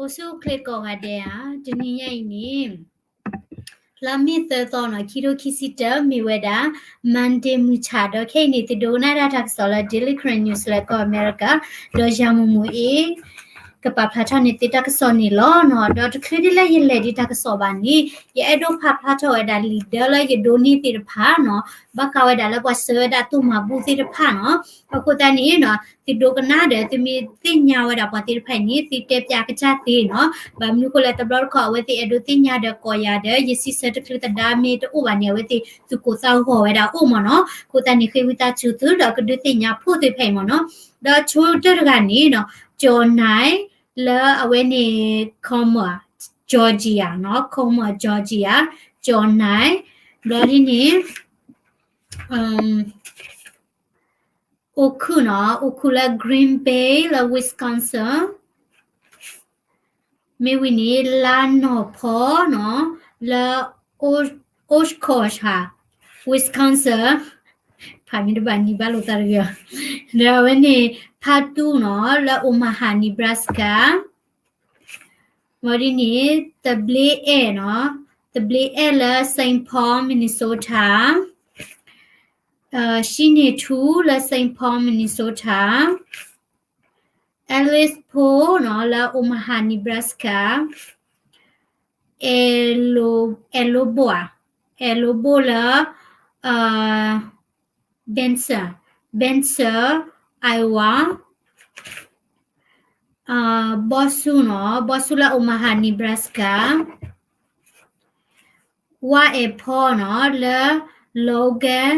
အိၣ်ဆူၣ်အိၣ်ချ့ကိးဂၤဒဲးဧါ, တနံၤညါအံၤန့ၣ် လါမ့ၤသၢသီနီၤ ခံထိခံဆံတၢ မ့ၢ်ဝဲဒၣ် Monday မုၢ်ဆၣ်ဒီး ခဲအံၤန့ၣ် သုဒိကနၣ်ဒၣ်တၢ်ကစီၣ်လၢ Daily Karen News လၢကီၢ်အမဲရကၤ, ဒီးယၤမုၢ်မုၢ်အ့ ကပာ်ဖျါထီၣ်န့ၢ်သုတၢ်ကစီၣ်န့ၣ်လီၤနီၤ. ဒီးတချုးဒ်လၢယလဲၤဒံးတၢ်ကစီၣ်ဘၣ်န့ၣ် ယအဲၣ်ဒိးပာ်ဖျါထီၣ်ဝဲဒၣ်လံာ်ဒၢလၢယဒိးန့ၢ်သ့ၣ်တဖၣ်နီၤ, ဘၣ်ဃးဝဲဒၣ်လၢပှၤဆှၢဝဲဒၣ်တိၢ်မၤဘူၣ်သ့ၣ်တဖၣ်နီၤ. အဃိသတးန့ၣ်နီၤ သုဒိကနၣ်ဒီး သုမ့ၢ်သ့ၣ်ညါဝဲဒၣ်ပှၤသ့ၣ်တဖၣ်အံၤန့ၣ် သုတဲပၠးကစၢ်သ့နီၤ. ဘၣ်မနုၤအဃိလဲၣ် တဘျီတခီၣ်အဝဲသ့ၣ်အဲၣ်ဒိးသ့ၣ်ညါဒီးကိးယၤဒီး ယစံးဆၢတချုးသဒါမ့ၢ်တအိၣ်ဘၣ်န့ၣ် အဝဲသ့ၣ်သူၣ်ကိၢ်သးဂီၤဝဲဒၣ်အိၣ်မ့ၢ်နီၤ. အဃိသတးန့ၣ် ဃ့ဝံသးစူၤသုဒီးကဒုးသ့ၣ်ညါဖှိၣ်သ့ၣ်တဖၣ်အံၤမ့ၢ်နီၤ. ဒီးဆိကတၢၢ်တဂၤန့ၣ်နီၤ ကၠီၤနၢၤ လၢအဝဲန့ၣ် Comer Georgia နီၤ, Comer Georgia, ကၠီၤနၢၤ, ဘျီဒ်န့ၣ် အိၣ်ခုၣ်နီၤ, အိၣ်ခုၣ်လၢ Green Bay လၢ Wisconsin, မ့ၢ်ဝံၤန့ၣ် လါနီၢ်ဖီနီၤ, လၢ Oshkosh ဧါ, Wisconsin, ဖးမ့ၢ်တဘၣ်န့ၣ်ဘၣ်လိာ်သးတဂ့ၤ, ဒီးအဝဲန့ၣ် ဖါတူနီၤ လၢ Omaha Nebraska, ဘျီဒ်န့ၣ် သဘျ့အဲၣ်နီၤ, သဘျ့အဲၣ်လၢ Saint Paul Minnesota, ၡံန့ၢ်ထူလၢ Saint Paul Minnesota, Alice ဖိနီၤ လၢ Omaha Nebraska, အဲၣ်လိဘိၣ်ဧါ, အဲၣ်လိဘိၣ်လၢ Benson, Benson, Iowa, ဘီဆူနီၤ, ဘီဆူလၢ Omaha Nebraska, ဝါအဲၣ်ဖီနီၤ လၢ Logan,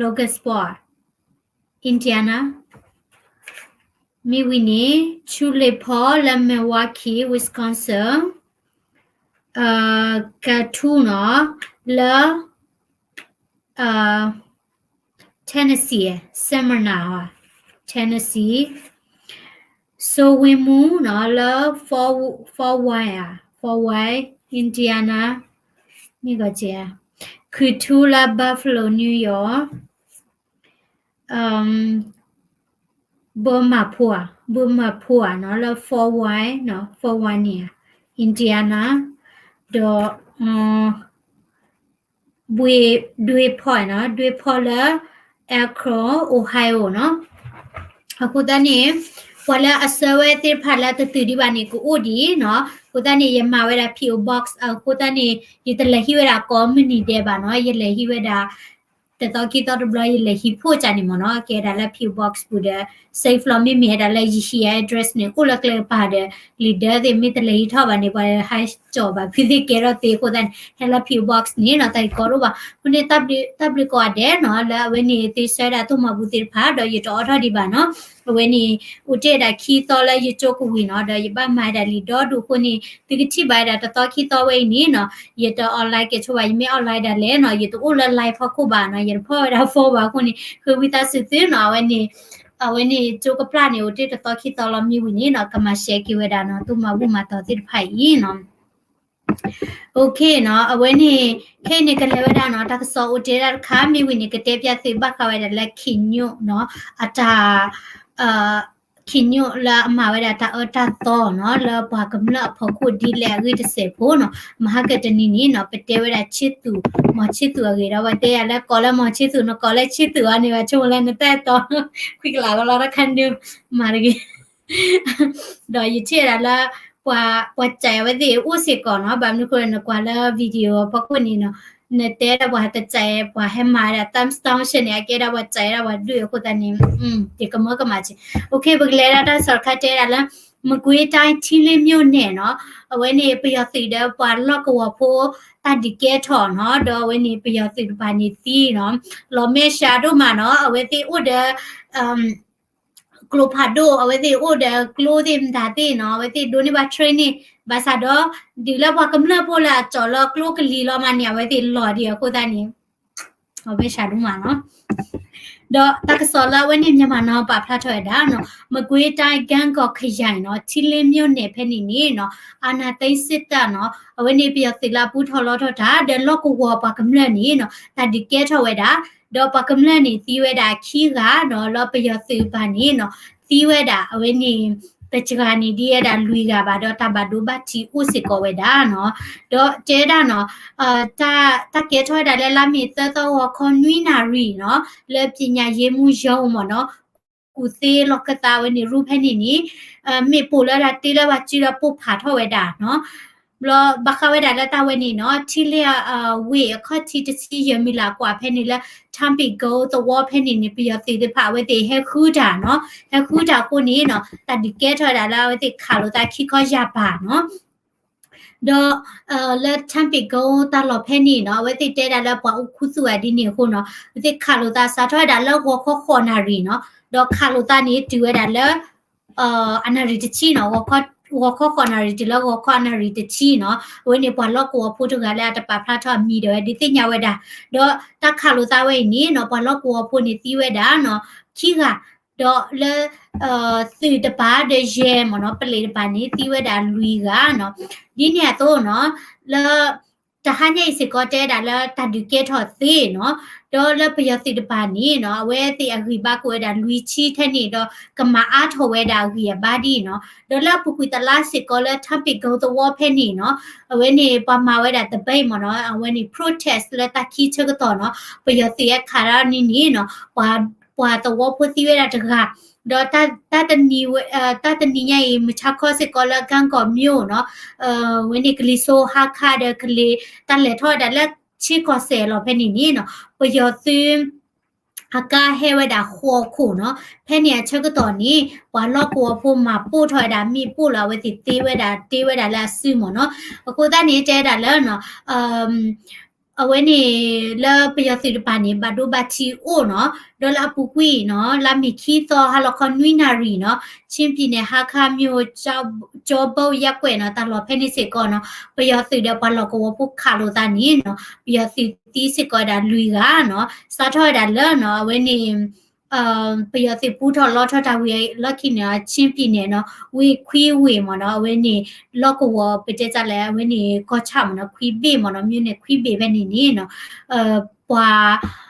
Logansport, Indiana, မ့ၢ်ဝံၤန့ၣ် ဆူလ့ၣ်ဖီလၢ Milwaukee Wisconsin, ကထူနီၤ လၢ Tennessee, Smyrna, Tennessee, စိဝ့မူနီၤ လၢ Fort Wayne, Fort Wayne, Indiana, မ့ၢ်ဂီၤကဲ, ခုၣ်ထူလၢ Buffalo, New York, ဘၢမၤဖိဧါ, ဘၢမၤဖိဧါနီၤ လၢ Fort Wayne, Fort Wayne န့ၣ် Indiana, ဒီး ဘွ့ၣ်ဒွ့ၣ်ဖီၣ်နီၤ, ဒွ့ၣ်ဖီၣ်လၢ Akron, Ohio နီၤ. အဃိသတးန့ၣ် ပှၤလၢအဆှၢဝဲသ့ၣ်တဖၣ်လၢတတုၤဒံးဘၣ်န့ၣ် ကအိၣ်ဒံးနီၤ. အဃိသတးန့ၣ် ယမၤဝဲဒၣ် P O Box အဃိသတးန့ၣ် ယတလဲၤဟံးဝဲဒၣ်ကိးမုၢ်နံၤဒဲးဘၣ်နီၤ. ယလဲၤဟံးဝဲဒၣ် တသီခံသီတဘျီ ယလဲၤဟံးဖှိၣ်ကန့ၣ်မ့ၢ်နီၤ. ကဲဒၣ်လၢ P O Box ပူၤဒီး safe လီၤ. မ့မ့ၢ်ဝဲဒၣ်လၢယဟံးအ address န့ၣ် အိၣ်လၢကျဲကပၤဒီး လံာ်ဒၢသ့ၣ် မ့ၢ်တလဲၤဟံးထီၣ်ဘၣ်န့ၣ် ပှၤဟဲကၠီၤဘၣ်ဖုးသ့ၣ်ကဲထီၣ်သ့အဃိသတးန့ၣ် ဟဲလၢ P O Box န့ၣ်နီၤ တၢ်ဂ့ၢ်ကီတအိၣ်ဘၣ်. အဃိန့ၣ် တၢ်ဘျုးကိးဂၤဒဲးနီၤ လၢအဝဲန့ၣ် သုဆှၢဒၣ်တိၢ်မၤဘူၣ်သ့ၣ်တဖၣ် ဒီးယတအိးထီၣ်ဒံးဘၣ်နီၤ. အဝဲန့ၣ် အိၣ်တ့ၢ်ဒၣ်ခံသီလၢယကၠိကဝံၤနီၤ ဒီးယဘၣ်မၤဒၣ်လံာ်ဒီဒူၣ်အဃိန့ၣ် သုကထံၣ်ဘၣ်ဝဲဒၣ်တသီခံသီဝဲအံၤန့ၣ်နီၤ ယတ online ကဲဆိဘၣ် ယမ့ၢ် online ဒၣ်လဲာ်နီၤ ယတအိၣ်လၢ live ဖီခိၣ်ဘၣ်နီၤ ယတဖီၣ်ဝဲဒၣ် phone ဘၣ်အဃိန့ၣ် ဃ့ဝံသးစူၤသုနီၤ အဝဲန့ၣ် အဝဲန့ၣ် ကၠိကပျၢ်န့ၣ် အိၣ်တ့ၢ်တသီခံသီလီၤ မ့ၢ်ဝံၤန့ၣ်နီၤ ကမၤ share က့ၤဝဲဒၣ်နီၤ တိၢ်မၤဘူၣ်မၤတီၤသ့ၣ်တဖၣ်အံၤနီၤ. OK နီၤ အဝဲန့ၣ် ခဲအံၤန့ၣ် ကလဲၤဝဲဒၣ်နီၤ တၢ်ကစီၣ်အိၣ်တ့ၢ်ဒၣ်တခါ မ့ၢ်ဝံၤန့ၣ် ကတဲပၠးသုဘၣ်ဃးဝဲဒၣ်လၢ ခ့ၣ်ညိၣ်နီၤ အတၢ် ခ့ၣ်ညိၣ်လၢအမၤဝဲဒၣ်တၢ်အၢတၢ်သီနီၤ လၢပှၤကမျၢၢ်အဖီခိၣ်ဒ်လဲၣ်အဂ့ၢ်တစဲးဖိနီၤ မဟါကတနံၤန့ၣ်နီၤ ပတဲဝဲဒၣ်ဆ့သူၣ် မီၤဆ့သူၣ်အဂ့ၢ်ဒီး ပှၤတဲယၤလၢကိးလၢမီၤဆ့သူၣ် နကိးလၢဆ့သူၣ်အီၤန့ၣ် ဘၣ်ဆိကမိၣ်လၢနတၢ်အဲၣ်တီ ခွံကလးလီၤလီၤတၢ်ခါဒု မၤတဂ့ၤ ဒီးယထံၣ်ဝဲဒၣ်လၢ ပှၤ ပှၤစဲးအဝဲသ့ၣ်အိၣ်စ့ၢ်ကီးနီၤ ဘၣ်မနုၤအဃိလဲၣ် နကွၢ်လၢ video ဖီခိၣ်န့ၣ်နီၤ နတဲဒၣ်ပှၤတစဲး ပှၤဟဲမၤဝဲဒၣ် thumbs down ဆၢန့ၣ် အကဲဒၣ်ပှၤစဲးဒၣ်ပှၤဒုၣ်အဃိသတးန့ၣ် ယကမၢကမၣ်စ့ၢ် OK ပကလဲၤဒၣ်တၢ်ကစီၣ်တခါတဲဒၣ်လၢ မကွေးတိုင်း ထီးလင်းမြို့နယ်နီၤ အဝဲန့ၣ် ပယီၤသုးဒီးပှၤလီၢ်ကဝီၤဖိ တၢ်ဒုးကဲထီၣ်နီၤ ဒီးအဝဲန့ၣ် ပယီၤသုးတဖၣ်န့ၣ်သံနီၤ လီၤမဲာ်ဆှးဒိၣ်မးနီၤ အဝဲသ့ၣ်အိၣ်ဒီး ကျိဖးဒိၣ် အဝဲသ့ၣ်အိၣ်ဒီးကျိသ့ၣ်မတၤသ့ၣ်နီၤ အဝဲသ့ၣ်ဒိးန့ၢ်ဘၣ် training ဘၣ်ဆၣ်ဒီး ဒုးလၢပှၤကမျၢၢ်ဖိလၢအကၠီၣ်လၢကျိကလံၤလီၤမးန့ၣ် အဝဲသ့ၣ်လီၤဒံးအဃိသတးန့ၣ် အဝဲဆှးဒိၣ်မးနီၤ ဒီးတၢ်ကစီၣ်လၢအဝဲန့ၣ် မြန်မာနောင် ပာ်ဖျါထီၣ်ဝဲဒၣ်နီၤ မကွေးတိုင်း ဂန့်ဂေါခရိုင်နီၤ ထီးလင်းမြို့နယ်ဖဲန့ၣ်န့ၣ်နီၤ အာဏာသိမ်းစစ်တပ်နီၤ အဝဲန့ၣ် ပယီၤသုးလၢအပူထီၣ်လီထီၣ်တၢ် ဒီးလီၢ်ကဝီၤပှၤကမျၢၢ်န့ၣ်နီၤ တၢ်ဒုးကဲထီၣ်ဝဲဒၣ် ဒီးပှၤကမျၢၢ်န့ၣ်သံဝဲဒၣ်ခံဂၤနီၤ လၢပယီၤသုးတဖၣ်န့ၣ်နီၤ သံဝဲဒၣ် အဝဲန့ၣ် တစှၤန့ၣ်ဒ်ဝဲဒၣ်လွံၢ်ဂၤဘၣ် ဒီးတၢ်ဘၣ်ဒိဘၣ်ထံးအိၣ်စ့ၢ်ကီးဝဲဒၣ်နီၤ. ဒီးတဲဒၣ်နီၤ တၢ် တၢ်ကဲထီၣ်ဝဲဒၣ်လၢလါမ့ၤသၢသီဂီၤခီနွံနၣ်ရံၣ်နီၤ လၢပညာရေးမှူးရုံးမ့ၢ်နီၤ ကူၣ်သ့လီၢ်ခၢၣ်သးဝဲန့ၣ် ရူၢ်ဖဲန့ၣ်န့ၣ် မ့ၣ်ပိၢ်လၢတၢ်တ့လၢပှၤစုဒီးပိၢ်ဖးထီၣ်ဝဲဒၣ်နီၤ. ဘျီဘၣ်ဃးဝဲဒၣ်လၢတၢ်ဝဲန့ၣ်နီၤ ထံလ့ၣ်ဝ့ၢ်အခီၣ်ထံးတဆံယဲၢ်မံၤလၢ်ကွၢ်ဖဲန့ၣ်လၢ Tampico သဝီဖဲန့ၣ်န့ၣ် ပယီၤသုးသ့ၣ်တဖၣ်အဝဲသ့ၣ်ဟဲဃုတၢ်နီၤ ဟဲဃုတၢ်အဃိန့ၣ်နီၤ တၢ်ဒုးကဲထီၣ်ဝဲဒၣ်လၢအဝဲသ့ၣ်ခးလိာ်သးခံခီယၢ်ပၤနီၤ ဒီး လၢ Tampico တၢ်လီၢ်ဖဲန့ၣ်နီၤ အဝဲသ့ၣ်တဲဒၣ်လၢပှၤအိၣ်ခူသူၣ်ဝဲဒ်န့ၣ်အဃိနီၤ အဝဲသ့ၣ်ခးလိာ်သးစးထီၣ်ဝဲဒၣ်လၢဂီၤခီဃိးနၣ်ရံၣ်နီၤ ဒီးခးလိာ်သးန့ၣ်တုၤဝဲဒၣ်လၢ အနၣ်ရံၣ်တဆံနီၤ ဂီၤခီဃိးနၣ်ရံၣ်တုၤလၢဂီၤခီအနၣ်ရံၣ်တဆံနီၤ အဝဲန့ၣ် ပှၤလီၢ်ကဝီၤဖိတဂၤလၢအတပာ်ဖျါထီၣ်အမံၤဒီးဝဲဒုးသ့ၣ်ညါဝဲဒၣ် ဒီးတၢ်ခးလိာ်သးဝဲအံၤန့ၣ်နီၤ ပှၤလီၢ်ကဝီၤဖိန့ၣ်သံဝဲဒၣ်နီၤ ခံဂၤ ဒီးလၢ သုးတပၤဒီးယဲၢ်မ့ၢ်နီၤ ပလံးတပၤန့ၣ် သံဝဲဒၣ်လွံၢ်ဂၤနီၤ ဒ်န့ၣ်အသိးနီၤ လၢ တဟါညါအံၤစ့ၢ်ကီးတဲဒၣ်လၢတၢ်ဒုးကဲထီၣ်သ့နီၤ ဒီးလၢပယီၤသုးတပၤန့ၣ်နီၤ အဝဲသ့ၣ်အဂံၢ်ဘါကအိၣ်ဝဲဒၣ်လွံၢ်ဆံထဲန့ၣ်ဒီး ကမၤအါထီၣ်ဝဲဒၣ်အဂံၢ်အဘါဒ်နီၤ ဒီးလၢအပူၤကွံာ်တလါစ့ၢ်ကီးလၢ Tampico သဝီဖဲန့ၣ်နီၤ အဝဲန့ၣ်ပှၤမၤဝဲဒၣ် debate မ့ၢ်နီၤ အဝဲန့ၣ် protest လၢတၢ်ခံဆၢကတီၢ်နီၤ ပယီၤသုးဟဲခးတၢ်န့ၣ်န့ၣ်နီၤ ပှၤသဝီဖိသံဝဲဒၣ်တဂၤ ဒီး တၢ်တနံၤညါအံၤ မုၢ်ဆါခီစ့ၢ်ကီးလၢ ကၣ်ကီၢ်မျိၣ်နီၤ ဝဲန့ၣ်ကလံၤစိးဟါခါဒီးကလံၤ တၢ်လဲၤထီၣ်ဝဲဒၣ်လၢဆ့ကီၢ်စဲၣ်အလီၢ်ဖဲန့ၣ်န့ၣ်နီၤ ပယီၤသုး အကါဟဲဝဲဒၣ်ဃိးခိၣ်နီၤ ဖဲန့ၣ်အဆၢကတီၢ်န့ၣ် ပှၤလီၢ်ကဝီၤဖိမၤပိၢ်ထီၣ်ဝဲဒၣ်မ့ၣ်ပိၢ်လၢအဝဲသ့ၣ်သ့ဝဲဒၣ်တ့ဝဲဒၣ်လၢအစုမ့ၢ်နီၤ အဃိသတးန့ၣ်တဲဒၣ်လၢနီၤ အဝဲန့ၣ် လၢပယီၤသုးတပၤန့ၣ် ဘၣ်ဒိဘၣ်ထံးအိၣ်နီၤ ဒီးလၢအပူၤကွံာ်နီၤ လါမ့ၤခံသီဟါလီၤခီနွံနၣ်ရံၣ်နီၤ ချင်းပြည်နယ် ဟားခါးမြို့ ကျောက်ဘုတ်ရပ်ကွက်နီၤ တၢ်လီၢ်ဖဲန့ၣ်စ့ၢ်ကီးနီၤ ပယီၤသုးဒီးပှၤလီၢ်ကဝီၤဖိခးလိာ်သးန့ၣ်နီၤ ပယီၤသုးသံစ့ၢ်ကီးဝဲဒၣ်လွံၢ်ဂၤနီၤ စးထီၣ်ဝဲဒၣ်လၢနီၤ အဝဲန့ၣ် ပယီၤသုးပူထီၣ်လီထီၣ်တၢ်ဝံၤလီၢ်ခံန့ၣ် ချင်းပြည်နယ်နီၤ ဝ့ၢ်ခွံဝ့ၢ်မ့ၢ်နီၤ အဝဲန့ၣ် လီၢ်ကဝီၤပတဲတၢ်လဲၣ် အဝဲန့ၣ်ကီၢ်ဆၣ်မ့ၢ်နီၤ ခွံဘ့ၣ်မ့ၢ်နီၤ မြို့နယ်ခွံဘ့ၣ်ဖဲန့ၣ်န့ၣ်နီၤ ပှၤ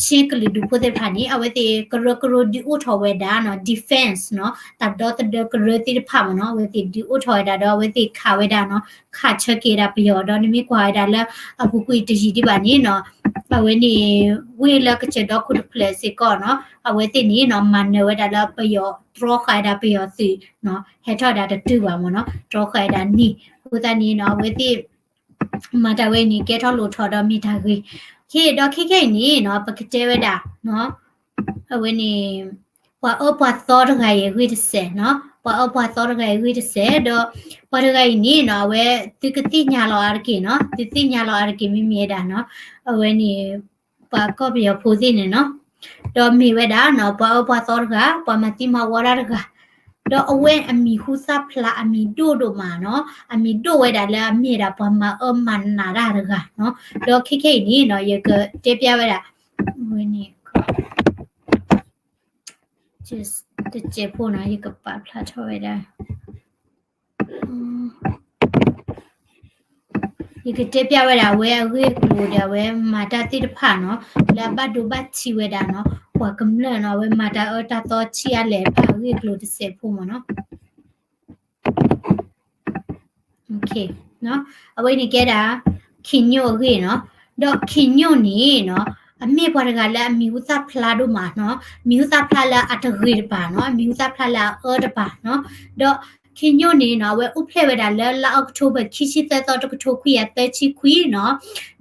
ချင်းကလုာ်ဒူၣ်ဖိသ့ၣ်တဖၣ်န့ၣ် အဝဲသ့ၣ်ကရၢကရိဒုးအိၣ်ထီၣ်ဝဲဒၣ်နီၤ defense နီၤ တၢ်ဒီသဒၢကရၢသ့ၣ်တဖၣ်မ့ၢ်နီၤ အဝဲသ့ၣ်ဒုးအိၣ်ထီၣ်ဝဲဒၣ်ဒီး အဝဲသ့ၣ်ခးဝဲဒၣ်နီၤ ခးဆၢက့ၤဒၣ်ပယီၤဒီး နမ့ၢ်ကွၢ်ဝဲဒၣ်လၢအပူၤကွံာ်တယံာ်ဒံးဘၣ်န့ၣ်နီၤ အဝဲန့ၣ် ဝ့ၢ်လၢကစၢၢ်ဒီခိၣ်တဖျၢၣ်စ့ၢ်ကီးနီၤ အဝဲသ့ၣ်န့ၣ်နီၤ မၤနၢၤဝဲဒၣ်လၢပယီၤ တြီဃာ်ဝဲဒၣ်ပယီၤသုးနီၤ ဟဲထီၣ်ဝဲဒၣ်တတုၤဘၣ်မ့ၢ်နီၤ တြီဃာ်ဝဲဒၣ်န့ၣ် အဃိသတးန့ၣ်နီၤ အဝဲသ့ၣ် မၤတၢ်ဝဲအံၤန့ၣ် ကဲထီၣ်လိၣ်ထီၣ်ဒီးမ့ၢ်တၢ်ဂ့ၤ ဒီးခဲခဲအံၤန့ၣ်နီၤ ပကတဲဝဲဒၣ် အဝဲန့ၣ် ပှၤအၢပှၤသီတဂၤအံၤအဂ့ၢ်တစဲးနီၤ ပှၤအၢပှၤသီတဂၤအံၤအဂ့ၢ်တစဲး ဒီးပှၤတဂၤအံၤန့ၣ်နီၤ အဝဲသုကသ့ၣ်ညါလီၤအါတက့ၢ်နီၤ သုသ့ၣ်ညါလီၤအါတက့ၢ်မ့မ့ၢ်ဝဲဒၣ်နီၤ အဝဲန့ၣ် ပှၤကီၢ်ပယီၤဖိသ့ၣ်န့ၣ်နီၤ ဒီးမ့ၢ်ဝဲဒၣ်နီၤ ပှၤအၢပှၤသီတဂၤ ပှၤမၤသံမၤဝီတၢ်တဂၤ ဒီးအဝဲအမံၤဟူသၣ်ဖျါအမံၤဒိၣ်ဒိၣ်မးနီၤ အမံၤဒိၣ်ဝဲဒၣ်လၢအမ့ၢ်ဒၣ်ပှၤမၤအၢမၤနးတၢ်တဂၤနီၤ ဒီးခဲခဲအံၤန့ၣ်နီၤ ယကတဲပျၢ်ဝဲဒၣ် ဝဲန့ၣ် တစဲးဖိနီၤ ယကပာ်ဖျါထီၣ်ဝဲဒၣ် ယကတဲပျၢ်ဝဲဒၣ်အဝဲအဂ့ၢ်အကျိၤဒီးအဝဲမၤတၢ်သ့ၣ်တဖၣ်နီၤ လၢအဘၣ်ဒိဘၣ်ထံးဝဲဒၣ်နီၤ ပှၤကမျၢၢ်နီၤ အဝဲမၤတၢ်အၢတၢ်သီဆံးအါလဲၣ်တဖၣ်အဂ့ၢ်အကျိၤတစဲးဖိမ့ၢ်နီၤ အဝဲန့ၣ်ကဲဒၣ် ခ့ညိၣ်အဂ့ၢ်နီၤ ဒီးခ့ညိၣ်န့ၣ်နီၤ အမ့ၢ်ပှၤတဂၤလၢအမံၤဟူသၣ်ဖျါဒိၣ်မးနီၤ မံၤဟူသၣ်ဖျါလၢအတဂ့ၤတပၤနီၤ မံၤဟူသၣ်ဖျါလၢအအၢတပၤနီၤ ဒီးခ့ညိၣ်န့ၣ်နီၤ အဝဲအိၣ်ဖျဲၣ်ဝဲဒၣ်လၢလါအီးကထိဘၢၣ်ခံဆံသၢသီတကထိခွံကယၤသၢဆံခွံနီၤ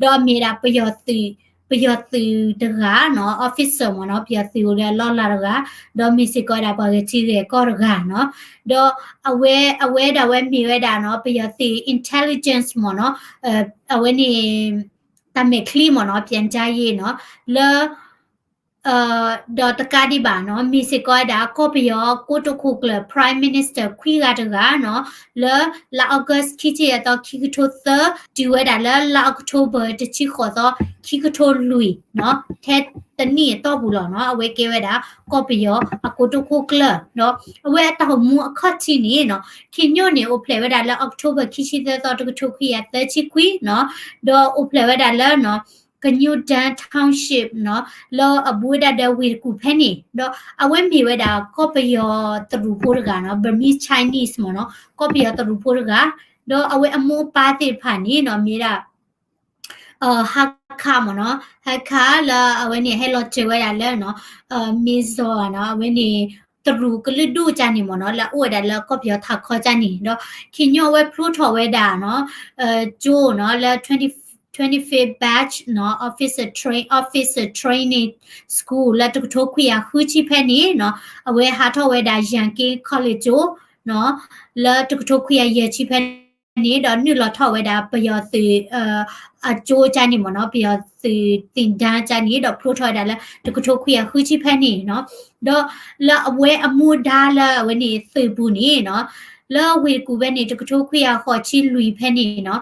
ဒီးအမ့ၢ်ဒၣ်ပယီၤသုး ပယီၤသုးတဂၤနီၤ officer မ့ၢ်နီၤ ပယီၤသုးအိၣ်လၢအလီၢ်လၤတဂၤ ဒီးမ့ၢ်စ့ၢ်ကီးဝဲဒၣ်ပှၤဂဲၤထံဂဲၤကီၢ်တဂၤနီၤ ဒီးအဝဲ အဝဲဒၣ်ဝဲမ့ၢ်ဝဲဒၣ်နီၤ ပယီၤသုး intelligence မ့ၢ်နီၤ အဝဲန့ၣ် တၢ်မဲာ်ချံမ့ၢ်နီၤ ပြန်ကြားရေးနီၤ လၢ ဒီးတကးဒံးဘၣ်နီၤ မ့ၢ်စ့ၢ်ကီးဝဲဒၣ် ကီၢ်ပယီၤကိတိာ်ခိၣ်ကျၢၢ် Prime Minister ခွံဂၤတဂၤနီၤ လၢလါ August ခံဆံယဲၢ်သီ ခံကထိသၢ တုၤဝဲဒၣ်လၢလါ October တဆံဃိးသီ ခံကထိလွံၢ်နီၤ ထဲတနံၣ်အတီၢ်ပူၤလီၤနီၤ အဝဲကဲဝဲဒၣ် ကီၢ်ပယီၤအကိတိာ်ခိၣ်ကျၢၢ်နီၤ အဝဲအတၢ်အိၣ်မူအခီၣ်ထံးန့ၣ်နီၤ ခ့ညိၣ်န့ၣ် အိၣ်ဖျဲၣ်ဝဲဒၣ်လၢ October ခံဆံသၢသီ တကထိခွံကယၤသၢဆံခွံနီၤ ဒီးအိၣ်ဖျဲၣ်ဝဲဒၣ်လၢနီၤ ကညိၣ်ဒၢ Township နီၤ လၢအဘူးဝဲဒၣ်ဒီးဝ့ၢ်တကူၣ်ဖဲန့ၣ် ဒီးအဝဲမ့ၢ်ဝဲဒၣ်ကီၢ်ပယီၤတရူးဖိတဂၤနီၤ Burmese Chinese မ့ၢ်နီၤ ကီၢ်ပယီၤတရူးဖိတဂၤ ဒီးအဝဲအမိၢ်အပၢ်သ့ၣ်တဖၣ်န့ၣ်နီၤ မ့ၢ်ဝဲဒၣ် ဟါခါမ့ၢ်နီၤ ဟါခါလၢအဝဲန့ၣ်ဟဲလီၤစၢၤဝဲဒၣ်လၢနီၤ မ့ၢ်စီၤနီၤ အဝဲန့ၣ် တရူးကလုာ်ဒူၣ်ကၢ်န့ၣ်မ့ၢ်နီၤ လၢအအိၣ်ဝဲဒၣ်လၢကီၢ်ပယီၤထးခီကၢ်န့ၣ် ဒီးခံညိၣ်အဝဲဖျိထီၣ်ဝဲဒၣ်နီၤ ကၠိနီၤ လၢ twenty twenty-fifth batch နီၤ officer train officer training school လၢတကထိခွံကယၤဃုဆံဖဲန့ၣ်နီၤ အဝဲဟးထီၣ်ဝဲဒၣ် Yangon College ကၠိနီၤ လၢတကထိခွံကယၤယဲၢ်ဆံဖဲန့ၣ် ဒီးနုာ်လီၤထီၣ်ဝဲဒၣ်ပယီၤသုး အကၠိကၢ်န့ၣ်မ့ၢ်နီၤ ပယီၤသုးသ့ၣ်တၢ်ကၢ်န့ၣ် ဒီးဖျိထီၣ်ဝဲဒၣ်လၢတကထိခွံကယၤဃုဆံဖဲန့ၣ်နီၤ ဒီးလၢအဝဲအမူဒါလၢအဝဲန့ၣ်သုးပူၤန့ၣ်နီၤ လၢဝ့ၢ်တကူၣ်ဖဲန့ၣ် တကထိခွံကယၤဃိးဆံလွံၢ်ဖဲန့ၣ်နီၤ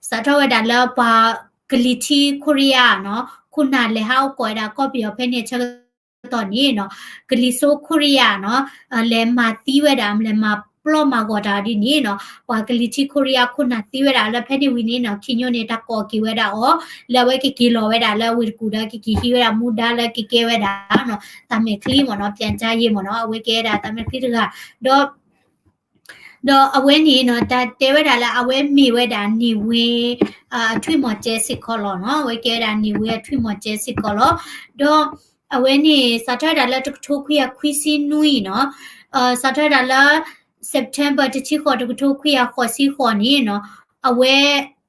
စးထီၣ်ဝဲဒၣ်လၢပှၤကလံၤထံးခိရံယါနီၤ ခိၣ်နၢ်လဲၤဟးအိၣ်ကိးဝဲဒၣ်ကီၢ်ပယီၤဖဲန့ၣ်အဆၢကတီၢ်န့ၣ်နီၤ ကလံၤစိးခိရံယါနီၤ လဲၤမၤသံဝဲဒၣ် လဲၤမၤပျီၢ်မၤဂီၤတၢ်ဒ်န့ၣ်နီၤ ပှၤကလံၤထံးခိရံယါခိၣ်နၢ်သံဝဲဒၣ်လၢဖဲန့ၣ်ဝံၤန့ၣ်နီၤ ခံညိၣ်န့ၣ် တၢ်ကိးက့ၤဝဲဒၣ်အီၤ လၢအဝဲကက့ၤလီၤဝဲဒၣ်လၢဝ့ၢ်တကူၣ်ဒီးကက့ၤဟံးဝဲဒၣ်မူဒါလၢကကဲဝဲဒၣ်နီၤ သးမဲာ်ချံမ့ၢ်နီၤ ပြန်ကြားရေးမ့ၢ်နီၤ အဝဲကဲဝဲဒၣ်သးမဲာ်ချံတဂၤ ဒီး ဒီးအဝဲန့ၣ်နီၤ တၢ်တဲဝဲဒၣ်လၢအဝဲမ့ၢ်ဝဲဒၣ်န့ၣ်ဝ့ အထွံၣ်မီၤကဲစ့ၢ်ကီးလီၤနီၤ အဝဲကဲဝဲဒၣ်န့ၣ်ဝ့အထွံၣ်မီၤကဲစ့ၢ်ကီးလီၤ ဒီးအဝဲန့ၣ် စးထီၣ်ဝဲဒၣ်လၢတကထိခွံကယၤခွံဆံနွံနီၤ စးထီၣ်ဝဲဒၣ်လၢ September တဆံဃိး တကထိခွံကယၤဃိးဆံဃိးန့ၣ်နီၤ အဝဲ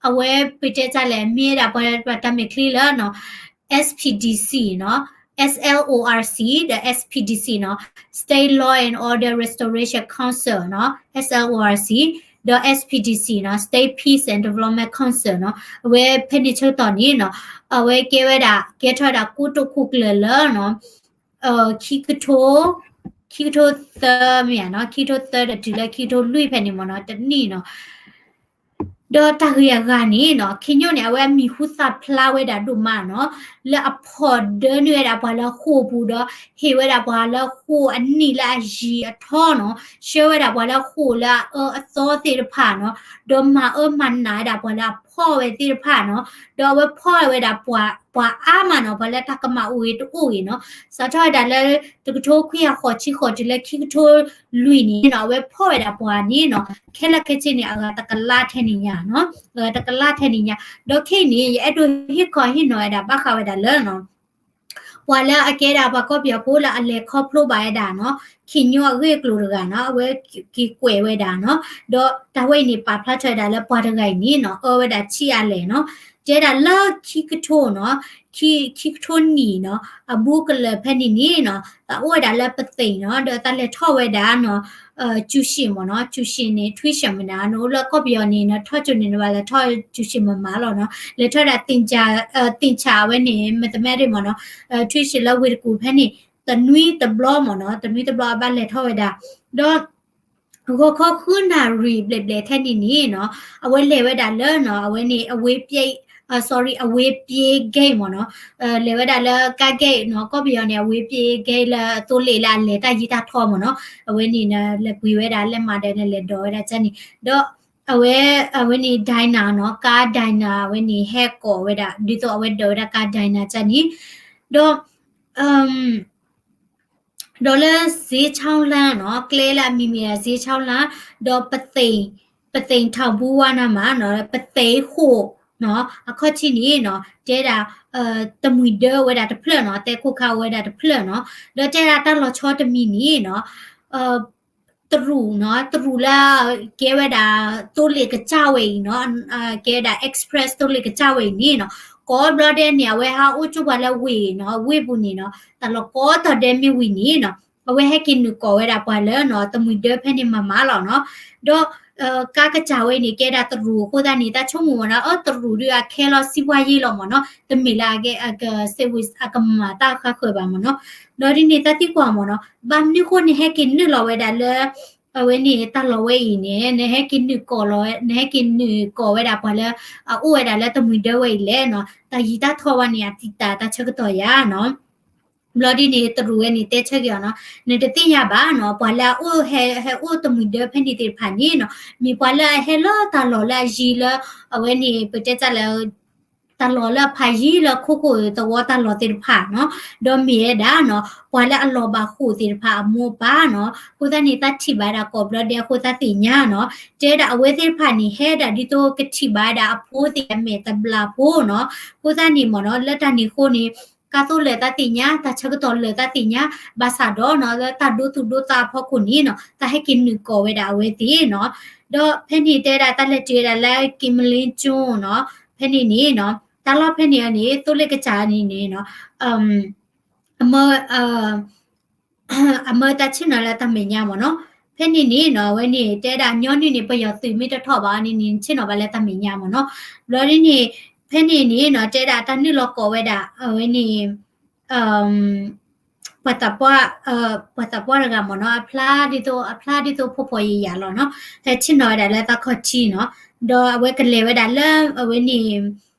အဝဲပတဲတၢ်လဲၣ် မ့ၢ်ဝဲဒၣ်ပှၤတၢ်မဲာ်ချံလၢနီၤ S P D C နီၤ S L O R C ဒီး S P D C နီၤ State Law and Order Restoration Council နီၤ S L O R C ဒီး S P D C နီၤ State Peace and Development Council နီၤ အဝဲဖဲန့ၣ်ဆၢကတီၢ်န့ၣ်နီၤ အဝဲကဲဝဲဒၣ် ကဲထီၣ်ဝဲဒၣ်ကိတိာ်ခိၣ်ကျၢၢ်လၢနီၤ ခံကထိ ခံကထိသၢမ့ၢ်ဧါနီၤ ခံကထိသၢဒီးတုၤလၢခံကထိလွံၢ်ဖဲန့ၣ်မ့ၢ်နီၤ တနံၣ်နီၤ ဒီးတၢ်ဂ့ၢ်အဂၤန့ၣ်နီၤ ခံညိၣ်န့ၣ် အဝဲအမံၤဟူသၣ်ဖျါဝဲဒၣ်ဒိၣ်မးနီၤ လၢအဖီၣ်ဒၢနုာ်ဝဲဒၣ်ပှၤလၢဃိာ်ပူၤဒီး ဟ့ၣ်ဝဲဒၣ်ပှၤလၢဃိာ်အနံၣ်လၢအယံၤအထီနီၤ ဆှၢဝဲဒၣ်ပှၤလၢဃိာ်လၢအအၢအသီသ့ၣ်တဖၣ်နီၤ ဒီးမၤအၢမၤနးဝဲဒၣ်ပှၤလၢအဖီၣ်ဝဲသ့ၣ်တဖၣ်နီၤ ဒီးအဝဲဖီၣ်ဝဲဒၣ်ပှၤ ပှၤအါမးနီၤ ပှၤလၢတၢ်ကမၣ်အိၣ်ဂ့ၤတအိၣ်ဂ့ၤနီၤ စးထီၣ်ဝဲဒၣ်လၢ တကထိခွံကယၤဃိးဆံဃိးတုၤလၢခံကထိလွံၢ်န့ၣ်နီၤ အဝဲဖီၣ်ဝဲဒၣ်ပှၤန့ၣ်နီၤ ခဲလၢာ်ခဲဆ့န့ၣ် အဂၤတကလးထဲန့ၣ်ညါနီၤ အဂၤတကလးထဲန့ၣ်ညါ ဒီးခဲအံၤန့ၣ် ယအဲၣ်ဒိးဟ့ၣ်ခီဟ့ၣ်နီၤဝဲဒၣ်ဘၣ်ဃးဝဲဒၣ်လၢနီၤ ပှၤလၢအကဲဒၣ်ပှၤကီၢ်ပယီၤဖိလၢအလဲၤခီဖျိဘၣ်ဝဲဒၣ်နီၤ ခံညိၣ်အဂ့ၢ်အကျိၤတဂၤနီၤ အဝဲက့ၤကွဲးဝဲဒၣ်နီၤ ဒီးတၢ်ဝဲအံၤန့ၣ် ပာ်ဖျါထီၣ်ဝဲဒၣ်လၢပှၤတဂၤအံၤန့ၣ်နီၤ အၢဝဲဒၣ်ဆံးအါလဲၣ်နီၤ တဲဒၣ်လၢခံကထိနီၤ ခံ ခံကထိနံၣ်နီၤ အဘူးကလၢာ်ဖဲန့ၣ်န့ၣ်နီၤ သးအိၣ်ဝဲဒၣ်လၢပသ့ၣ်နီၤ ဒီးသးလဲၤထီၣ်ဝဲဒၣ်နီၤ ကျူရှင်မ့ၢ်နီၤ ကျူရှင်န့ၣ် tuition မ့ၢ်နီၤ နအိၣ်လၢကီၢ်ပယီၤန့ၣ်နီၤ ထီၣ်ကၠိန့ၣ် နဘၣ်လဲၤထီၣ်ကျူရှင်မ့ၢ်မးလီၤနီၤ လဲၤထီၣ်ဒၣ် သင်္ချာ သင်္ချာ အဝဲန့ၣ် mathematics မ့ၢ်နီၤ tuition လၢဝ့ၢ်တကူၣ်ဖဲန့ၣ် တနွံတဘျီမ့ၢ်နီၤ တနွံတဘျီအဘၣ်လဲၤထီၣ်ဝဲဒၣ် ဒီး ဂီၤခီဃုနၣ်ရံၣ်ဘျဲၣ်ဘျဲၣ်ထဲန့ၣ်န့ၣ်နီၤ အဝဲလဲၤဝဲဒၣ်လၢနီၤ အဝဲန့ၣ် အဝ့ၢ်ပျဲ sorry အဝ့ၢ်ပျဲ gate မ့ၢ်နီၤ လဲၤဝဲဒၣ်လၢကါ gate နီၤ ကီၢ်ပယီၤန့ၣ် အဝ့ၢ်ပျဲ gate လၢအသိလ့ၣ်လၢအလဲၤတၢ်ယံၤတၢ်ထီမ့ၢ်နီၤ အဝဲန့ၣ် လဲၤပှ့ၤဝဲဒၣ် လဲၤမၤဒီး လဲၤဒိးဝဲဒၣ်ကၢ်န့ၣ် ဒီး အဝဲ အဝဲန့ၣ် Dyna နီၤ ကါ Dyna အဝဲန့ၣ် ဟဲကိးဝဲဒၣ် ဒ်သိးအဝဲဒိးဝဲဒၣ်ကါ Dyna ကၢ်န့ၣ် ဒီး ဒီးလၢ စ့ဆီလၢနီၤ ကျဲလၢအမံၤမ့ၢ်ဒၣ် စ့ဆီလၢ ဒီး ပသ့ၣ် ပသ့ၣ်ထီၣ်ဘူဝါနၤမးနီၤ ပသ့ၣ်ဃိာ်နီၤ အခီၣ်ထံးန့ၣ်နီၤ တဲဒၣ် တမှံၤဒၢဝဲဒၣ်တဖျၢၣ်နီၤ တဲခိၣ်ခါဝဲဒၣ်တဖျၢၣ်နီၤ ဒီးတဲဒၣ်တၢ်လီၤဆီတမံၤန့ၣ်နီၤ တရူးနီၤ တရူးလၢ ကဲဝဲဒၣ် သိလ့ၣ်ကစၢ်ဝဲအံၤနီၤ ကဲဝဲဒၣ် express သိလ့ၣ်ကစၢ်ဝဲအံၤန့ၣ်နီၤ ကိးဘျီဒဲးန့ၣ် အဝဲဟးအိၣ်ကၠိပှၤလၢဝ့ၢ်နီၤ ဝ့ၢ်ပူၤန့ၣ်နီၤ တၢ်လီၤကိးတီၤဒဲးမ့ၢ်ဝံၤန့ၣ်နီၤ အဝဲဟဲက့ၤနုာ်ကိးဝဲဒၣ်ပှၤလၢနီၤ တမှံၤဒၢဖဲန့ၣ်မၤမးလီၤနီၤ ဒီး ကါကစၢ်ဝဲန့ၣ် ကဲဒၣ်တရူးအဃိသတးန့ၣ် တၢ်ဆိကမိၣ်မ့ၢ်နီၤ အၢ တရူးဒုးအခဲလီၤ စံးပှၤယ့လီၤမ့ၢ်နီၤ တမ့ၢ်လၢအကဲ အက service အကမၤတၢ်ဃါဃၢၤဘၣ်မ့ၢ်နီၤ ဒီးဒ်န့ၣ်တၢ်သံကွၢ်မ့ၢ်နီၤ ဘၣ်မနုၤဃိန့ၣ်ဟဲက့ၤနုာ်လီၤဝဲဒၣ်လၢ အဝဲန့ၣ် တၢ်လီၢ်ဝဲအံၤန့ၣ် နဟဲက့ၤနုာ်ကိးလီၤ နဟဲက့ၤနုာ်ကိးဝဲဒၣ်ပှၤလၢ အအိၣ်ဝဲဒၣ်လၢတမှံၤဒၢဝဲအံၤလဲၣ်နီၤ တၢ်ယံၤတၢ်ထီဝဲန့ၣ် အတံာ်တာ်တၢ်ဆၢကတီၢ်ယါနီၤ ဘျီဒ်န့ၣ် တရူးဝဲန့ၣ် တဲဆၢက့ၤအီၤနီၤ နတသ့ၣ်ညါဘၣ်နီၤ ပှၤလၢအအိၣ်ဟဲ ဟဲအိၣ်တမှံၤဒၢဖဲန့ၣ်သ့ၣ်တဖၣ်န့ၣ်နီၤ မ့ၢ်ပှၤလၢအဟဲလၢတၢ်လီၢ်လၢအယံၤလၢ အဝဲန့ၣ် ပတဲတၢ်လၢ တၢ်လီၢ်လၢအဖးယံၤလၢခိခိၣ်သဝီတၢ်လီၢ်သ့ၣ်တဖၣ်နီၤ, ဒီးမ့ၢ်ဝဲဒၣ်နီၤ ပှၤလၢအလီၤဘၣ်ဃိာ်သ့ၣ်တဖၣ်အမိၢ်အပၢ်နီၤ, အဃိသတးန့ၣ် တၢ်ထံၣ်ဘၣ်ဝဲဒၣ်ကိးဘျီဒဲးအဃိသတးသ့ၣ်ညါနီၤ, တဲဒၣ်အဝဲသ့ၣ်တဖၣ်န့ၣ် ဟဲဒၣ်ဒ်သိးကထံၣ်ဘၣ်ဝဲဒၣ်အဖိသ့ၣ်အမဲာ်တဘျီဖိနီၤ, အဃိသတးန့ၣ်မ့ၢ်နီၤ လၢတၢ်န့ၣ်အဃိန့ၣ် ကါသိလၢာ်သးသ့ၣ်ညါ တၢ်ဆၢကတီၢ်လၢာ်သးသ့ၣ်ညါ ဘၣ်ဆၣ်ဒီးနီၤ လၢတၢ်ဒိသူၣ်ဒိသးအဖီခိၣ်န့ၣ်နီၤ တၢ်ဟဲက့ၤနုာ်ကိးဝဲဒၣ်အဝဲသ့ၣ်နီၤ, ဒီးဖဲန့ၣ်တဲဒၣ်တၢ်လဲၤတုၤဝဲဒၣ်လၢ ကံမလ့ကၠိနီၤ, ဖဲန့ၣ်န့ၣ်နီၤ တၢ်လီၢ်ဖဲန့ၣ်န့ၣ် သိလ့ၣ်ကစၢ်န့ၣ်န့ၣ်နီၤ အမၢ အမၢတၢ်ဆ့ၣ်နီၤလၢတၢ်မဲာ်ညါမ့ၢ်နီၤ, ဖဲန့ၣ်န့ၣ်နီၤ အဝဲန့ၣ်တဲဒၣ်ညီနုၢ်န့ၣ် ပယီၤသုးမ့ၢ်တထီၣ်ဘၣ်န့ၣ်န့ၣ် ဆ့ၣ်နီၤဘၣ်လၢတၢ်မဲာ်ညါမ့ၢ်နီၤ, ဘျီဒ်န့ၣ် ဖဲန့ၣ်န့ၣ်နီၤ တဲဒၣ်တၢ်နုာ်လီၤကိးဝဲဒၣ် အဝဲန့ၣ် ပှၤသးပှၢ် ပှၤသးပှၢ်တဂၤမ့ၢ်နီၤ အဖျါဒ်သိး အဖျါဒ်သိးဖှီၣ်ဖှီၣ်ယာ်ယာ်လီၤနီၤ, ဟဲဆ့ၣ်နီၤဝဲဒၣ်လၢသးခီၣ်ထံးနီၤ, ဒီးအဝဲကလဲၤဝဲဒၣ်လၢ အဝဲန့ၣ်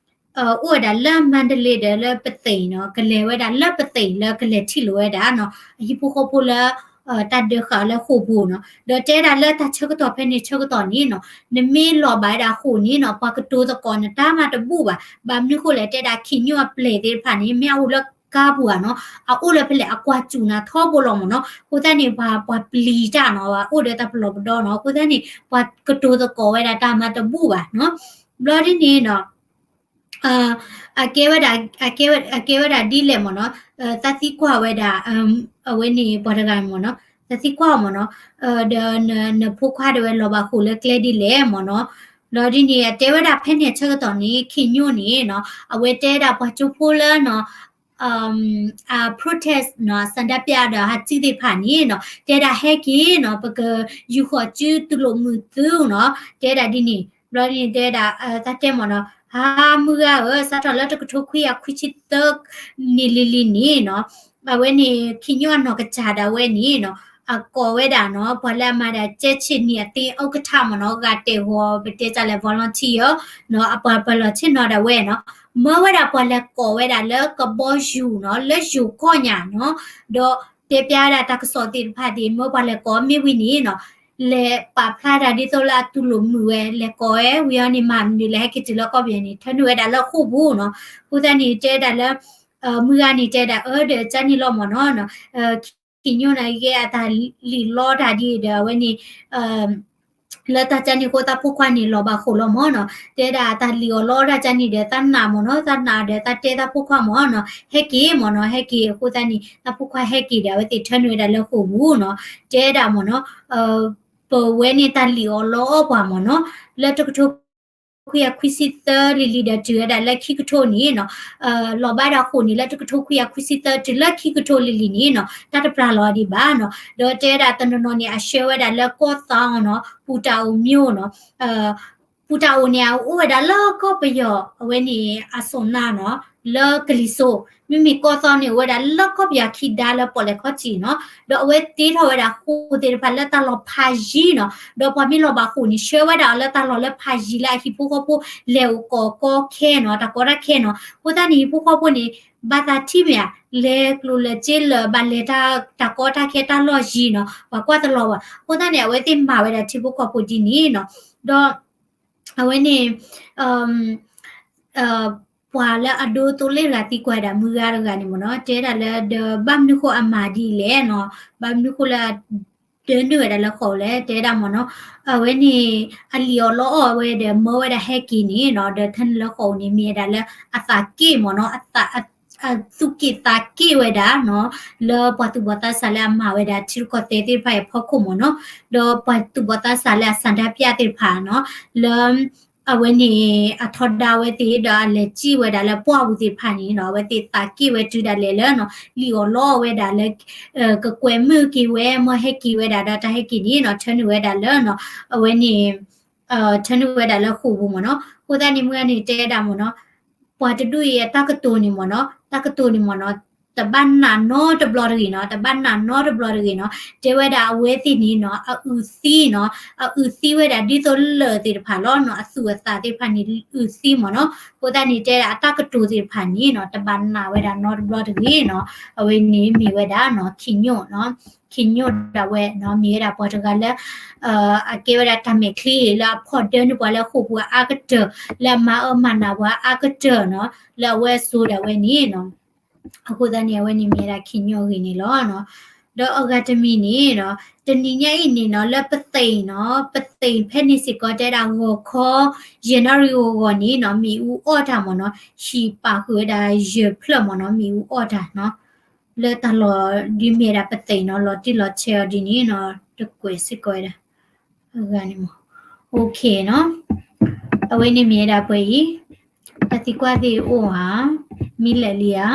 အိၣ်ဝဲဒၣ်လၢမါဒလ့ဒီးလၢပသ့ၣ်နီၤ, ကလဲၤဝဲဒၣ်လၢပသ့ၣ်လၢကလဲၤထံၣ်လိာ်ဝဲဒၣ်နီၤ အဟံၣ်ဖိဃီဖိလၢ တၢ်ဒၢဃာ်လၢဃိာ်ပူၤနီၤ, ဒီးတဲဒၣ်လၢတၢ်ဆၢကတီၢ်ဖဲန့ၣ်ဆၢကတီၢ်န့ၣ်နီၤ နမ့ၢ်လီၤဘၣ်ဝဲဒၣ်ဃိာ်န့ၣ်နီၤ ပှၤကတိၤသကိးနတၢ်မၤတဘူၣ်ဘၣ်, ဘၣ်မနုၤဃိလဲၣ် တဲဒၣ်ခ့ၣ်ညိၣ်အပျဲၢ်သ့ၣ်တဖၣ်န့ၣ် မ့ၢ်အအိၣ်လၢကါပူၤဧါနီၤ, အအိၣ်လၢဖဲလဲၣ်အကွၢ်စူၣ်နၤထီဘိလီၤမ့ၢ်နီၤ, အဃိသတးန့ၣ် ပှၤ ပှၤပျံၤတၢ်နီၤ ပှၤအိၣ်ဒီးတၢ်ပလီၢ်ပဒီနီၤ, အဃိသတးန့ၣ် ပှၤကတိၤသကိးဝဲဒၣ်တၢ်မၤတဘူၣ်ဘၣ်နီၤ, ဘျီဒ်န့ၣ်နီၤ အကဲဝဲဒၣ် အကဲဝဲ အကဲဝဲဒၣ်ဒ်လဲၣ်မ့ၢ်နီၤ, သးသံကွၢ်ဝဲဒၣ် အဝဲန့ၣ်ပှၤတဂၤမ့ၢ်နီၤ, သးသံကွၢ်မ့ၢ်နီၤ, ဒီးနဖိခွါဒၣ်ဝဲလီၤဘၣ်ဃိာ်လၢကျဲဒ်လဲၣ်မ့ၢ်နီၤ, ဘျီဒ်န့ၣ် အတဲဝဲဒၣ်ဖဲန့ၣ်အဆၢကတီၢ်န့ၣ် ခ့ၣ်ညိၣ်န့ၣ်နီၤ အဝဲတဲဒၣ်ပှၤကၠိဖိလၢနီၤ အ protest နီၤ ဆန္ဒပြ ဒီးဟးစုသ့ၣ်တဖၣ်န့ၣ်နီၤ တဲဒၣ်ဟဲက့ၤနီၤ ပကယူၤဃီၤစုတူၢ်လိာ်မုာ်သုနီၤ တဲဒၣ်ဒ်န့ၣ် ဘျီဒ်န့ၣ်တဲဒၣ် တၢ်တဲမ့ၢ်နီၤ ဟါ မုၢ်ဂၤဧၢ စးထီၣ်လၢတကထိခွံကယၤခွံဆံသၢနံၣ်လံၤလံၤန့ၣ်နီၤ အဝဲန့ၣ် ခ့ၣ်ညိၣ်အနီၢ်ကစၢ်ဒၣ်ဝဲန့ၣ်နီၤ အကိးဝဲဒၣ်နီၤ ပှၤလၢအမၤဒၣ်ကဲဆ့ၣ်နံၣ်အသ့ ဥက္ကဋ္ဌ မ့ၢ်နီၤ ဂၤတဲာ်ဂီၤ ပတဲတၢ်လဲၣ် volunteer နီၤ အပှၤပလီၢ်ဆ့ၣ်နီၤဒၣ်ဝဲနီၤ မၢဝဲဒၣ်ပှၤလဲၤကိးဝဲဒၣ်လၢကဘီယူၤနီၤ လၢယိၤကီၢ်ညါနီၤ ဒီးတဲပျါဝဲဒၣ်တၢ်ကစီၣ်သ့ၣ်တဖၣ်သ့ၣ် မၢပှၤလဲၤကိးမ့ၢ်ဝံၤန့ၣ်နီၤ လဲၤပာ်ဖျါတၢ်ဒ်သိးလၢအတူၢ်လိာ်မုာ်ဝဲ လဲၤကိးဝဲ ဝံၤအီၤန့ၣ် မၤမနုၤလဲၣ် ဟဲက့ၤတုၤလၢကီၢ်ပယီၤန့ၣ် ထၢနုာ်ဝဲဒၣ်လၢဃိာ်ပူၤနီၤ အဃိသတးန့ၣ် တဲဒၣ်လၢ မုၢ်ဂၤန့ၣ်တဲဒၣ် အၢ ဒီးကန့ၣ်လီၤမ့ၢ်နီၤ ခ့ၣ်ညိၣ်န့ၣ် ယဲအတၢ်လံၣ်လီတၢ်ဒ်ဒီး အဝဲန့ၣ် လၢတၢ်ကန့ၣ်အဃိ သးဖိခွါန့ၣ်လီၤဘၣ်ဃိာ်လီၤမ့ၢ်နီၤ တဲဒၣ်တၢ်လံၣ်အီၤလီတၢ်ကန့ၣ်ဒီး သးနာ်မ့ၢ်နီၤ သးနာ်ဒီးသးတဲသးဖိခွါမ့ၢ်နီၤ ဟဲက့ၤမ့ၢ်နီၤ ဟဲက့ၤအဃိသတးန့ၣ် သးဖိခွါဟဲက့ၤဒီး အဝဲသ့ၣ်ထၢနုာ်ဝဲဒၣ်လၢဃိာ်ပူၤနီၤ တဲဒၣ်မ့ၢ်နီၤ ပဝဲန့ၣ်တၢ်လံၣ်အီၤလီအီၤပှၤမ့ၢ်နီၤ လၢတကထိခွံကယၤခွံဆံသၢလံၤလံၤဒီး တုၤဝဲဒၣ်လၢခံကထိန့ၣ်နီၤ လီၤဘၣ်ဒၣ်ဃိာ်န့ၣ် လၢတကထိခွံကယၤခွံဆံသၢတုၤလၢခံကထိလံၤလံၤန့ၣ်နီၤ တၢ်တပျၢ်လီၤဒံးဘၣ်နီၤ ဒီးတဲဝဲဒၣ်တနီၤနီၤန့ၣ် အဆှၢဝဲဒၣ်လၢကီၢ်သီနီၤ ပူၤတၢ်အိၣ်မၠိနီၤ ပူၤတၢ်အိၣ်န့ၣ် အအိၣ်ဝဲဒၣ်လၢကီၢ်ပယီၤ အဝဲန့ၣ် အစိၣ်နါနီၤ လၢကလံၤစိး မ့မ့ၢ်ကီၢ်သီန့ၣ် အိၣ်ဝဲဒၣ်လၢကီၢ်ပယီၤခံဒါလၢပီၣ်လဲၣ်ခီၣ်ထံးနီၤ ဒီးအဝဲတ့ထီၣ်ဝဲဒၣ်ဃိာ်သ့ၣ်တဖၣ်လၢတၢ်လီၢ်ဖးယံၤနီၤ ဒီးပှၤမ့ၢ်လီၤဘၣ်ဃိာ်န့ၣ် ဆှၢဝဲဒၣ်အီၤလၢတၢ်လီၢ်လၢဖးယံၤလၢအဟံၣ်ဖိဃီဖိလဲၤအိၣ်ကိးကီခဲနီၤ တၢ်ကီတၢ်ခဲနီၤ အဃိသတးန့ၣ် ဟံၣ်ဖိဃီဖိန့ၣ် ဘၣ်သးထံၣ်မ့ၢ်ဧါ လဲၤကျိၤလဲၤစ့လၢာ် ဘၣ်လဲၤတၢ်ကီတၢ်ခဲတၢ်လီၢ်ယံၤနီၤ ပှၤကွၢ်တလီၤဘၣ် အဃိသတးန့ၣ် အဝဲသ့ၣ်မၤဝဲဒၣ်ထံဖိကီၢ်ဖိဒ်န့ၣ်နီၤ ဒီး အဝဲန့ၣ် ပှၤလၢအဒိသိလ့ၣ်တဂၤသံကွၢ်ဒၣ်မုၢ်ဂၤတဂၤန့ၣ်မ့ၢ်နီၤ တဲဒၣ်လၢဒီး ဘၣ်မနုၤဃိအမၤဒ်လဲၣ်နီၤ ဘၣ်မနုၤဃိလၢ ဒၢနုာ်ဝဲဒၣ်လၢဃိာ်လဲၣ် တဲဒၣ်မ့ၢ်နီၤ အဝဲန့ၣ် အလံၣ်အီၤလီအီၤဝဲဒီး မၢဝဲဒၣ်ဟဲက့ၤန့ၣ်နီၤ ဒီးထၢနုာ်လၢဃိာ်န့ၣ် မ့ၢ်ဝဲဒၣ်လၢအသးက့ၣ်မ့ၢ်နီၤ အသူၣ်က့ၣ်သးက့ၣ်ဝဲဒၣ်နီၤ လၢပှၤသူၣ်ဘီၣ်သးစၢ်လၢအမၤဝဲဒၣ်ထံရူၢ်ကီၢ်သဲးသ့ၣ်တဖၣ်အံၤအဖီခိၣ်မ့ၢ်နီၤ ဒီးပှၤသူၣ်ဘီၣ်သးစၢ်လၢအဆန္ဒပြသ့ၣ်တဖၣ်နီၤ လၢ အဝဲန့ၣ် အထီဒါဝဲသ့ၣ်ဒီးအလဲၤစံၣ်ဝဲဒၣ်လၢပှၢ်ပူၤသ့ၣ်တဖၣ်န့ၣ်နီၤ အဝဲသ့ၣ်သးက့ၣ်ဝဲတုၤဒၣ်လဲာ်လၢနီၤ လံၣ်အီၤလီအီၤဝဲဒၣ်လၢ ကကွဲးမုာ်က့ၤဝဲ မၢဟဲက့ၤဝဲဒၣ်ဒီးတၢ်ဟဲက့ၤန့ၣ်နီၤ ထၢနုာ်ဝဲဒၣ်လၢနီၤ အဝဲန့ၣ် ထၢနုာ်ဝဲဒၣ်လၢဃိာ်ပူၤမ့ၢ်နီၤ အဃိသတးန့ၣ် မုၢ်ဂၤန့ၣ်တဲဒၣ်မ့ၢ်နီၤ ပှၤတဒူၣ်အံၤအတၢ်ကတိၤန့ၣ်မ့ၢ်နီၤ တၢ်ကတိၤန့ၣ်မ့ၢ်နီၤ တဘၣ်နာ်နီတဘျီတဂ့ၤနီၤ, တဘၣ်နာ်နီတဘျီတဂ့ၤနီၤ. တဲဝဲဒၣ်အဝဲသ့ၣ်န့ၣ်နီၤ အအုၣ်သံနီၤ, အအုၣ်သံဝဲဒၣ်ဒ်သိးလၢၢ်သ့ၣ်တဖၣ်လီၤနီၤ, အသူၣ်အသးသ့ၣ်တဖၣ်န့ၣ် အုၣ်သံမ့ၢ်နီၤ. အဃိသတးန့ၣ် တဲဒၣ်အတၢ်ကတိၤသ့ၣ်တဖၣ်န့ၣ်နီၤ တဘၣ်နာ်ဝဲဒၣ်နီတဘျီတဂ့ၤနီၤ. အဝဲန့ၣ်မ့ၢ်ဝဲဒၣ်နီၤ ခံညိၣ်နီၤ, ခံညိၣ်ဒၣ်ဝဲနီၤ မ့ၢ်ဝဲဒၣ်ပှၤတဂၤလၢ အကဲဝဲဒၣ်တၢ်မဲာ်ချံလၢအဖီၣ်ဒၢန့ၢ်ပှၤလၢဃိာ်ပူၤအါကတၢၢ်, လၢအမၤအၢမၤနးပှၤအါကတၢၢ်နီၤ, လၢအဝဲအစိၤဒၣ်ဝဲန့ၣ်နီၤ. အဃိသတးန့ၣ် အဝဲန့ၣ်မ့ၢ်ဝဲဒၣ်ခံညိၣ်အဂ့ၢ်န့ၣ်လီၤ. ဒီးအဂၤတမံၤန့ၣ်နီၤ တနံၤညါအံၤန့ၣ်နီၤ လၢပသ့ၣ်နီၤ, ပသ့ၣ်ဖဲန့ၣ်စ့ၢ်ကီးတဲဒၣ်ဂီၤခီ ယဲၢ်နၣ်ရံၣ်ဂီၤဂီၤန့ၣ်နီၤ မ့ၣ်အူအီၣ်တၢ်မ့ၢ်နီၤ, ဟံၣ်ပာ်ဃုာ်ဝဲဒၣ်ယဲၢ်ဖျၢၣ်မ့ၢ်နီၤ, မ့ၣ်အူအီၣ်တၢ်နီၤ. လၢတၢ်လီၢ်ဒ်မ့ၢ်ဒၣ်ပသ့ၣ်နီၤ လီၤတံၢ်လီၤဆဲးအီၤဒ်န့ၣ်နီၤ တကွဲးစ့ၢ်ကီးဝဲဒၣ် အဂၤန့ၣ်မ့ၢ် OK နီၤ. အဝဲန့ၣ်မ့ၢ်ဝဲဒၣ်ပှဲၤအံၤ တၢ်သံကွၢ်သ့ၣ်အိၣ်ဧါ, မံလၢာ်လံဧါ.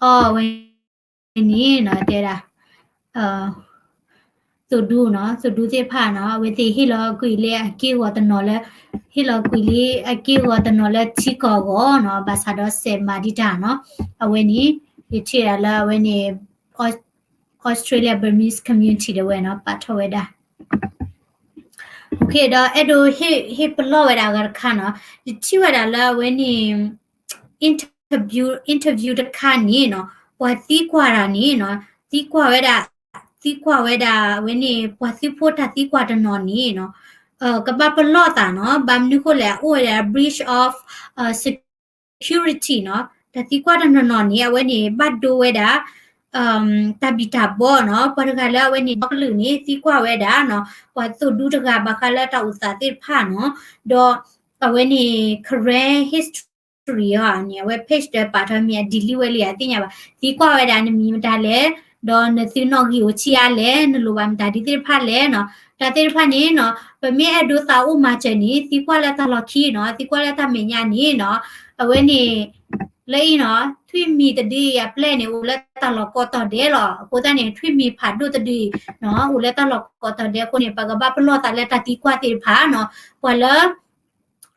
အီ အဝဲန့ၣ်နီၤ တဲဒၣ် သိၣ်ဒူနီၤ, သိၣ်ဒူသ့ၣ်တဖၣ်နီၤ အဝဲသ့ၣ်ဟ့ၣ်လီၤကွံာ်လံအက့ၢ်အဂီၤတနီၤလၢ ဟ့ၣ်လီၤကွံာ်လံအက့ၢ်အဂီၤတနီၤလၢထံကီၢ်အဂီၢ်နီၤ, ဘၣ်ဆၣ်ဒီးစဲးမၤဒံးတၢ်နီၤ. အဝဲန့ၣ် ယထံၣ်ဒၣ်လၢအဝဲန့ၣ် Australia Burmese community ဒၣ်ဝဲနီၤ ပာ်ထီၣ်ဝဲဒၣ် OK ဒီးအဲၣ်ဒိးဟ့ၣ်ပလီၢ်ဝဲဒၣ်အဂၤတခါနီၤ, ယထံၣ်ဝဲဒၣ်လၢအဝဲန့ၣ် interview interview တခါန့ၣ်နီၤ ပှၤသံကွၢ်တၢ်န့ၣ်နီၤ သံကွၢ်ဝဲဒၣ် သံကွၢ်ဝဲဒၣ်အဝဲန့ၣ် ပှၤသုးဖိတၢ်သံကွၢ်တနီၤန့ၣ်နီၤ ကဘၣ်ပလီၢ်သးနီၤ, ဘၣ်မနုၤဃိလဲၣ် အအိၣ်ဝဲဒၣ် breach of security နီၤ, တၢ်သံကွၢ်တနီၤနီၤန့ၣ် အဝဲန့ၣ်ဘၣ်ဒိဝဲဒၣ် တၢ်ဘံၣ်တၢ်ဘၢနီၤ, ပှၤတဂၤလၢအဝဲန့ၣ် ဒီကလုာ်န့ၣ် သံကွၢ်ဝဲဒၣ်နီၤ ပှၤသိၣ်ဒူတဂၤဘၣ်ဃးလၢတၢ်အိၣ်သးသ့ၣ်တဖၣ်နီၤ, ဒီးအဝဲန့ၣ် Karen history အီၤန့ၣ် အဝဲ page ဒီးပာ်ထီၣ်မ့ၢ်အ delete ဝဲလံဧါသ့ၣ်ညါဘၣ်, သံကွၢ်ဝဲဒၣ်နမံၤမတၤလဲၣ်, ဒီးနသုနီၣ်ဂံၢ်အိၣ်ဆံးအါလဲၣ်, နလိၣ်ဘၣ်မတၤဒ်သ့ၣ်တဖၣ်လဲၣ်နီၤ, တၢ်သ့ၣ်တဖၣ်န့ၣ်နီၤ ပမ့ၢ်အဲၣ်ဒိးသးအိၣ်မၤစၢၤန့ၣ် သံကွၢ်လၢတၢ်လီၢ်ခံနီၤ, သံကွၢ်လၢတၢ်မဲာ်ညါန့ၣ်နီၤ, အဝဲန့ၣ် လၢအံၤနီၤ ထွံၣ်မံၤတဒုအံၤအပျဲၢ်န့ၣ် အိၣ်လၢတၢ်လီၢ်ကိးတီၤဒဲးလီၤ. အဃိသတးန့ၣ် ထွံၣ်မံၤဖးဒိၣ်တဒုအံၤနီၤ အိၣ်လၢတၢ်လီၢ်ကိးတီၤဒဲးအဃိန့ၣ် ပကဘၣ်ပလီၢ်သးလၢတၢ်သံကွၢ်သ့ၣ်တဖၣ်နီၤ, ပှၤလၢ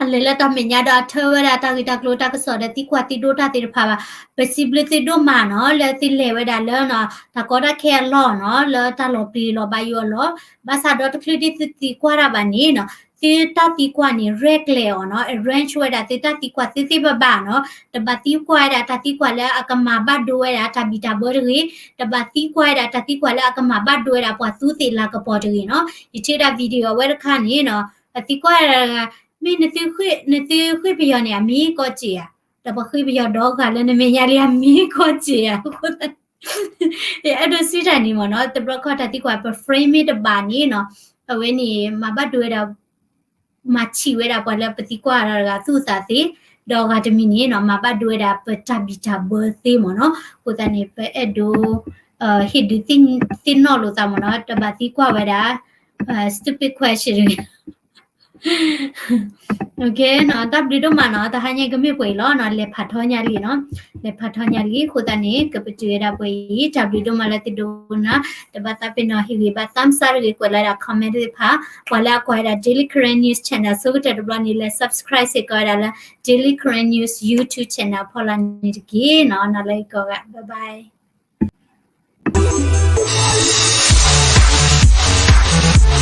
အလဲၤလၢတၢ်မဲာ်ညါဒီးအထၢဝဲဒၣ်တၢ်ဂ့ၢ်တၢ်ကျိၤတၢ်ကစီၣ်ဒီးသံကွၢ်သံဒိးတၢ်သ့ၣ်တဖၣ်ဘၣ်. ပစံးဘျုးသုဒိၣ်မးနီၤ လၢသုလဲၤဝဲဒၣ်လၢနီၤ တၢ်ကီတၢ်ခဲအလီၢ်နီၤ လၢတၢ်လီၤပျံၤလီၤဘါယိၣ်အလီၢ်, ဘၣ်ဆၣ်ဒီးတချုးဒ်သုသံကွၢ်တၢ်ဘၣ်န့ၣ်နီၤ သုတၢ်သံကွၢ်န့ၣ် ရဲၣ်ကျဲၤအီၤနီၤ arrange ဝဲဒၣ်သုတၢ်သံကွၢ်သ့သ့ဘၣ်ဘၣ်နီၤ. တဘၣ်သံကွၢ်ဝဲဒၣ်တၢ်သံကွၢ်လၢအကမၤဘၣ်ဒိဝဲဒၣ်တၢ်ဘံၣ်တၢ်ဘၢတဂ့ၤ, တဘၣ်သံကွၢ်ဝဲဒၣ်တၢ်သံကွၢ်လၢအကမၤဘၣ်ဒိဝဲဒၣ်ပှၤသူသ့ၣ်လၤကပီၤတဂ့ၤနီၤ. ယထံၣ်ဒၣ် video အဝဲတခါန့ၣ်နီၤ အသံကွၢ် မ့ၢ်နသုဃ့ၢ်ပယီၤန့ၣ် အမံၤကီၢ်စ့ဧါ, ဒီးပှၤဃ့ၢ်ပယီၤဒီဂၤလၢနမဲာ်ညါလံ အမံၤကီၢ်စ့ဧါ. အဲၣ်ဒိးစံးတၢ်န့ၣ်မ့ၢ်နီၤ တဘျီခီၣ်တၢ်သံကွၢ် ပ frame မ့ၢ်တဘၣ်န့ၣ်နီၤ အဝဲန့ၣ် မၤဘၣ်ဒိဝဲဒၣ် မၤဆံးဝဲဒၣ်ပှၤလၢပသံကွၢ်တဂၤသူၣ်သးသ့, ဒီးအဂၤတမံၤန့ၣ်နီၤ မၤဘၣ်ဒိဝဲဒၣ်ပတၢ်ဘံၣ်တၢ်ဘၢသ့မ့ၢ်နီၤ. အဃိသတးန့ၣ် ပအဲၣ်ဒိး ဟ့ၣ်ဒုးသ့ၣ်နီၣ်လိာ်သးမ့ၢ်နီၤ တဘၣ်သံကွၢ်ဝဲဒၣ် stupid question တဂ့ၤ. တၢ်ဘျုးဒိၣ်မးနီၤ တဟါညါကမ့ၢ်ပှဲၤအံၤလီၤနီၤ လဲၤဖးထီညါလံနီၤ လဲၤဖးထီညါလံ အဃိသတးန့ၣ် ကပတုာ်ဝဲဒၣ်ပှဲၤအံၤ တၢ်ဘျုးဒိၣ်မးလၢသုဒိကနၣ် တဘၣ်သးပ့ၤနီၣ်ဟ့ၣ်ဂံၢ်ဘါ thumbs up တဂ့ၤ ကွဲးလီၤဝဲဒၣ် comment သ့ၣ်တဖၣ် ပှၤလၢအကွၢ်ဝဲဒၣ် Daily Karen News Channel ဆိကတၢၢ်တဘျီန့ၣ် လဲၤ subscribe စ့ၢ်ကီးဝဲဒၣ်လၢ Daily Karen News YouTube Channel ဖီလာ်န့ၣ်တက့ၢ်နီၤ နၤလၢအံၤကိးဂၤ bye bye.